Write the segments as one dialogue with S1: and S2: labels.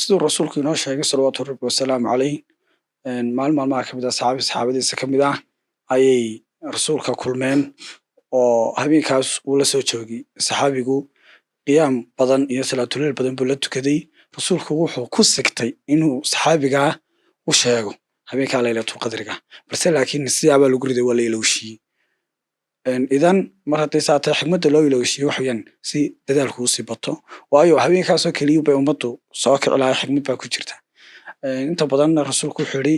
S1: Siduu rasuulku inoo sheegay salawaatu rabbi wasalaamu caleyh, maalin maalmaha kamid ah saxaabi saxaabadiisa kamid ah ayay rasuulka kulmeen oo habeenkaas uu la soo joogay. Saxaabigu qiyaam badan iyo salaatuleyl badan buu la tukaday. Rasuulku wuxuu ku sigtay inuu saxaabigaa u sheego habeenkaa laylatulqadriga, balse laakiin sidaabaa lagu riday, waa la ilowshiyey. Idan mar hadday saa tahay, xikmadda loo ilowshiyey waxa weeyaan si dadaalku usii bato, waayo habeenkaasoo keliya bay ummaddu soo kici lahaa. Xikmad baa ku jirta. Inta badanna rasuulku wuxuu yidhi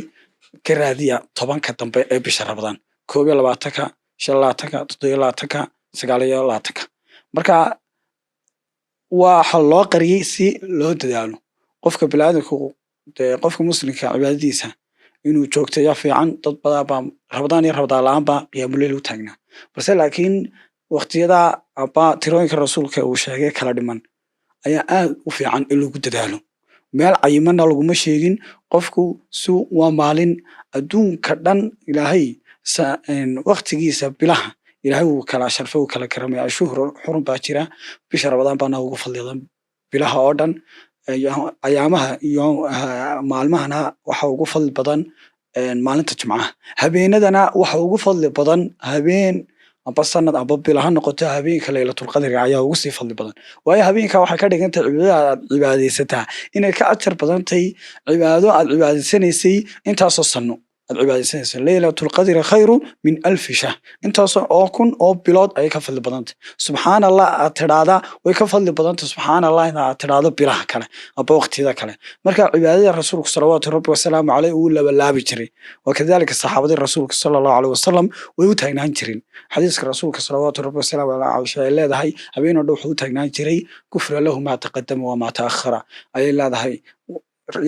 S1: ka raadiya 10-ka dambe ee bisha Ramadaan, 21-ka, 25-ka, 27-ka, 29-ka. Marka waxa loo qariyey si loo dadaalo. Qofka biniaadamku dee, qofka muslimka cibaadadiisa inuu joogteeya fiican. Dad badan baa Ramadaan iyo Ramadaan la-aan baa qiyaamuleyl u taagnaa, balse laakiin waqtiyada aba tirooyinka rasuulka uu sheegay kala dhiman ayaa aad u fiican in lagu dadaalo. Meel cayimanna laguma sheegin. Qofku si waa maalin adduunka dhan Ilaahay waqtigiisa bilaha Ilaahay wuu kala sharfay, wuu kala karamay. Ashuhur xurum baa jira. Bisha Ramadaan baana ugu fadlidan bilaha oo dhan. Ayaamaha iyo maalmahana waxa ugu fadli badan maalinta Jimcaha. Habeenadana waxa ugu fadli badan habeen amba sanad amba bil ha noqoto, habeenka laylatulqadriga ayaa ugu sii fadli badan, waayo habeenka waxay ka dhigan tahay cibaadada aad cibaadaysataa inay ka ajar badan tahay cibaado aad cibaadaysanaysay intaasoo sano aad cibaadaysanaysa. Laylatulqadri khayru min alfi shahr, intaasoo oo kun oo bilood ayay ka fadli badantay. Subxaan Allah aad tidhaahdaa way ka fadli badantay subxaan Allah aad tidhaahdo bilaha kale amba waqtiyada kale. Marka cibaadada rasuulku salawaatu rabbi wasalaamu caleyh uu labalaabi jiray, wakadalika saxaabadii rasuulka sala Allahu aleyh wasalam way u taagnaan jireen. Xadiiska rasuulka salawaatu rabbi wasalaamu caleyh, Caaisha ay leedahay, habeen oo dhan wuxuu u taagnaan jiray, gufira lahu maa taqadama wamaa ta'akhara, ayay leedahay.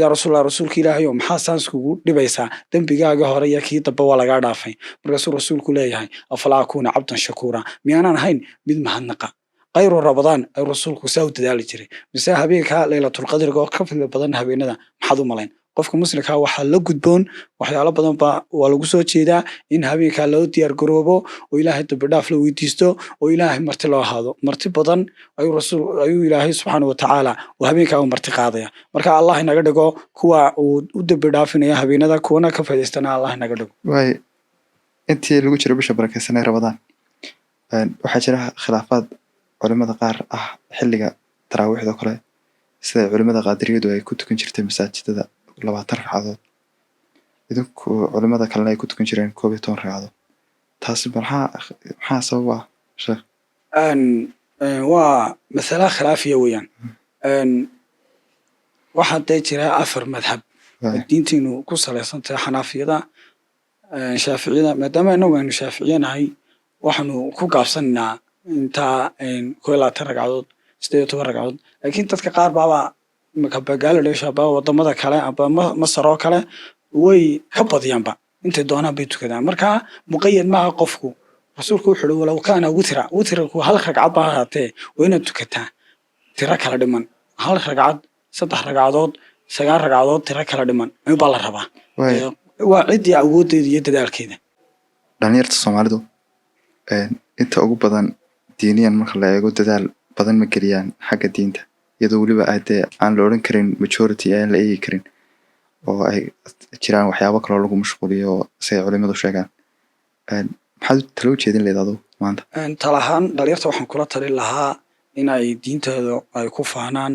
S1: Yaa rasuulallah, rasuulka Ilaahay oo, maxaa saas kugu dhibaysaa? Dembigaaga hore iyo kii dambe waa lagaa dhaafay. Markaasuu rasuulku leeyahay, afalaa akuuna cabdan shakuura? Miyaanaan ahayn mid mahadnaqa? Khayru Ramadaan ayuu rasuulku saa u dadaali jiray, mise habeenka laylatulqadriga oo ka fadli badan habeenada maxaad u malayn? Qofka muslimkaa waxaa la gudboon waxyaalo badan baa waa lagu soo jeedaa in habeenkaa loo diyaar garoobo oo Ilaahay dambi dhaaf la weydiisto oo Ilaahay marti loo ahaado. Marti badan ayuu rasuul ayuu Ilaahay subxaana watacaala uu habeenkaa u marti qaadaya. Marka Allah inaga dhigo kuwa uu u dambi dhaafinaya habeenada, kuwana ka faa'iidaystana Allah inaga dhigo.
S2: Waay, intii lagu jiro bisha barakeysan ee Ramadaan, waxaa jira khilaafaad culimada qaar ah xilliga taraawiixda oo kale, sida culimada Qaadiriyadu ay ku tukan jirtay masaajidada 20 ragcadood, idinku culimada kalena ay ku tukan jireen 11 ragcadood. Taasi maxaa sabab ah, sheekh?
S1: Waa masala khilaafiya weeyaan. Waxaa dee jira afar madhab oo diintiinu ku salaysan tahay: Xanaafiyada, Shaaficiyada. Maadaama inagu aynu Shaaficiye nahay, waxaanu ku gaabsanaynaa intaa 21 ragcadood, 18 ragcadood. Laakiin dadka qaar baaba imika Bangladesh aba wadamada kale aba Masar oo kale way ka badiyaanba, intay doonaan bay tukadaan. Marka muqayad maaha qofku. Rasuulku wuxuu uhi, walow kaana witra, witraku hal ragcad ba ahaatee, waa inaad tukataa tiro kala dhiman. Hal ragcad, saddex ragcadood, sagaal ragcadood, tiro kala dhiman ayuunbaa la rabaa. Waa ciddii awooddeeda iyo dadaalkeeda.
S2: Dhalinyarta Soomaalidu inta ugu badan diiniyan marka la eego dadaal badan ma geliyaan xagga diinta, iyadoo weliba ay dee aan la odhan karin majority, aan la eegi karin oo ay jiraan waxyaabo kaloo lagu mashquuliyo siday culimadu sheegaan. Maxaad talo u jeedin lahayd adigu maanta?
S1: Tala ahaan dhalinyarta waxaan kula talin lahaa inay diintooda ay ku faanaan,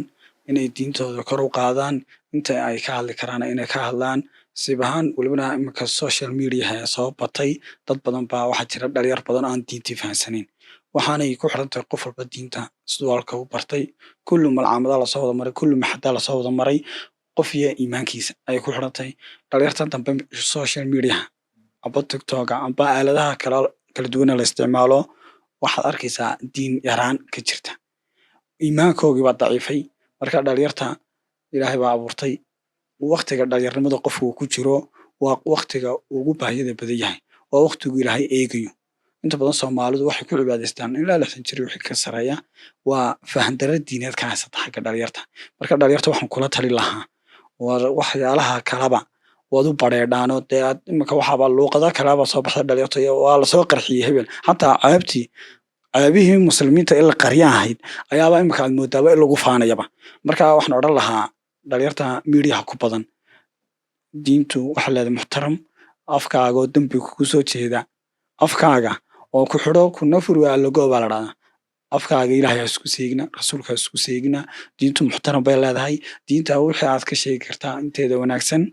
S1: inay diintooda kor u qaadaan, inta ay ka hadli karaan inay ka hadlaan sib ahaan. Welibana iminka social mediaha soo batay, dad badan baa waxaa jira dhalinyar badan oo aan diintii fahansanayn. Waxaanay ku xiran tahay qof walba diinta siduu halka u bartay. Kullu malcaamada lasoo wada maray, kullu maxadaa lasoo wada maray, qof iyo iimaankiisa ayay ku xiran tahay. Dhalinyartan dambe social mediaha amba TikToka amba aaladaha kala kala duwana la isticmaalo, waxaad arkaysaa diin yaraan ka jirta, iimaankoogii baa daciifay. Marka dhalinyarta Ilaahay baa abuurtay. Waktiga dhalinyarnimada qofku uu ku jiro waa waktiga ugu baahiyada badan yahay, waa waktigu Ilaahay eegayo. Inta badan Soomaalidu waxay ku cibaadaystaan ilaa 60 jir wixii ka sareeya. Waa fahamdarro diineed ka haysata xagga dhalinyarta. Marka dhalinyarta waxaan kula talin lahaa, war waxyaalaha kalaba waad u bareedhaano dee. Aad iminka waxaaba luuqado kalaba soo baxda dhalinyarta iyo waa lasoo qarxiyey hebel. Xataa ceebtii, ceebihii muslimiinta in la qarya ahayd ayaaba iminka aad moodaaba in lagu faanayaba. Marka waxaan odhan lahaa Dhalinyarta miidiyaha ku badan, diintu waxaa leedahay muxtaram. Afkaaga oo dembi kugu soo jeeda, afkaaga oo ku xidho kuna furi waa lago baa la dhahdaa. Afkaaga Ilaahay ha isku seegina, rasuulka ha isku seegina. Diintu muxtaram bay leedahay. Diinta wixii aad ka sheegi kartaa inteeda wanaagsan,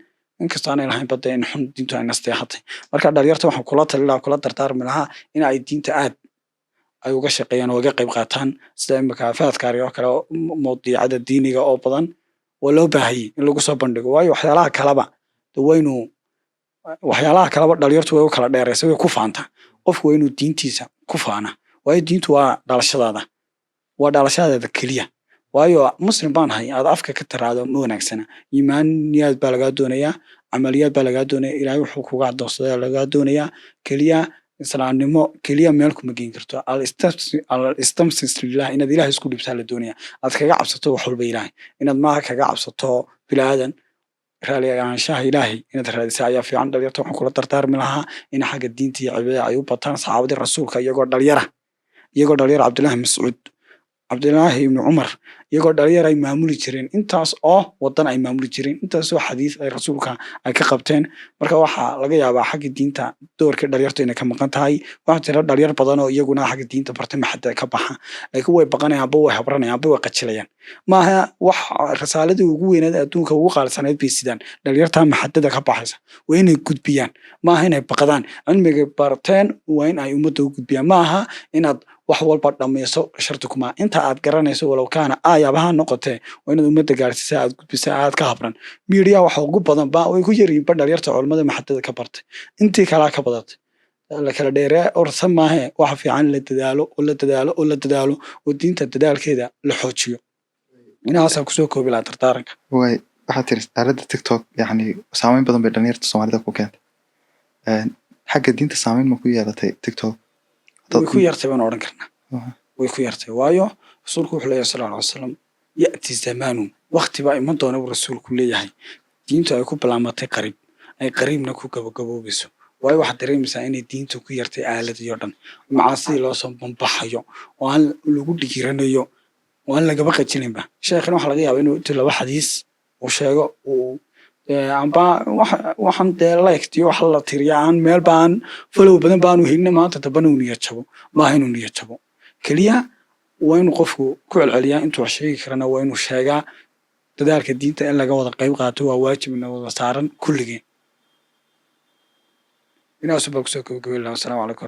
S1: inkastoo aanay lahayn badda in xun, diintu ay nasteexatay. Marka dhalinyarta waxaan kula talin lahaa, kula dardaarmi lahaa in ay diinta aad ay uga shaqeeyaan oo uga qayb qaataan, sida imika Faadkaari oo kale oo mawdiicada diiniga oo badan waa loo baahayey in lagu soo bandhigo. Waayo waxyaalaha kaleba de waynu, waxyaalaha kaleba dhalinyartu way u kala dheeraysa, way ku faantaa. Qofku waa inuu diintiisa ku faana, waayo diintu waa dhalashadaada, waa dhalashadaada keliya. Waayo "Muslim baan ahay" aad afka ka tiraahdo ma wanaagsana. Iimaaniyaad baa lagaa doonayaa, camaliyaad baa lagaa doonaya, Ilaahay wuxuu kuga adoonsaday lagaa doonayaa. Keliya islaamnimo keliya meel kuma geyn karto. Al istamsis lillah, inaad Ilahay isku dhibtaa la doonaya, aad kaga cabsato wax walba Ilaahay, inaad maaha kaga cabsato bilaadan. Raali ahaanshaha Ilaahay inaad raadisa ayaa fiican. Dhalinyarta waxaan kula dardaarmi lahaa in xagga diinta iyo cibaadada ay u bataan. Saxaabadii rasuulka iyagoo dhalinyara, Cabdullaahi Mascuud, Cabdullaahi Ibnu Cumar, iyagoo dhalinyar ay maamuli jireen intaas oo wadan, ay maamuli jireen intaas oo xadiis ay rasuulka ay ka qabteen. Marka waxaa laga yaabaa xagga diinta doorkii dhalinyartu inay ka maqan tahay. Waxaa jira dhalinyar badan oo iyaguna xagga diinta bartay, maxada ka baxa, laakiin way baqanayaan, amba way habranayaan, amba way qajilayaan. Maaha wax risaaladii ugu weyneed adduunka ugu qaalisanayd bay sidaan. Dhalinyarta maxadada ka baxaysa waa inay gudbiyaan, maaha inay baqdaan. Cilmiga barteen waa in ay ummadda u gudbiyaan. Maaha inaad wax walba dhammayso sharti kuma. Inta aad garanayso, walow kaana aayabaha noqotee, waa inaad ummadda gaarsiisa, aad gudbisa, aad ka habran. Media waxa ugu badan ba way ku yaryihiin ba dhalinyarta culimada maxadada ka bartay, intii kalaa ka badatay. La kala dheeree orsa maahe. Waxa fiican la dadaalo oo la dadaalo oo la dadaalo oo diinta dadaalkeeda la xoojiyo. Inahaasaan kusoo koobi lahaa dardaaranka.
S2: Waay, waxaad tiri aaladda TikTok yacni saameyn badan bay dhalinyarta Soomaalida ku keentay. Xagga diinta saameyn ma ku yeelatay TikTok?
S1: Way ku yartay baan odhan karnaa, way ku yartay. Waayo rasuulku wuxuu leeyahay sal alla alay wasalam: "Ya'ti zamaanun", wakti baa iman doona buu rasuulku leeyahay, diintu ay ku bilaamatay qariib, ay qariibna ku gabagaboobayso. Waayo waxaad dareemaysaa inay diintu ku yartay aaladii oo dhan, macaasidii loo soo bambaxayo oo aan lagu dhigiranayo oo aan lagaba qajilinba. Sheekhina waxaa laga yaabaa inuu intuu laba xadiis uu sheego uu amba waxaan dee like iyo wax la tiriya aan meel baan follow badan baanu helina, maanta dambana uu niyad jabo. Maaha inuu niyad jabo keliya, waa inuu qofku ku celceliyaa. Intuu wax sheegi karana waa inuu sheegaa. Dadaalka diinta in laga wada qayb qaato waa waajib ina wada saaran kulligeen. Inaasu baa kusoo gabagabeyn lahaa. Wasalaamu calaykum.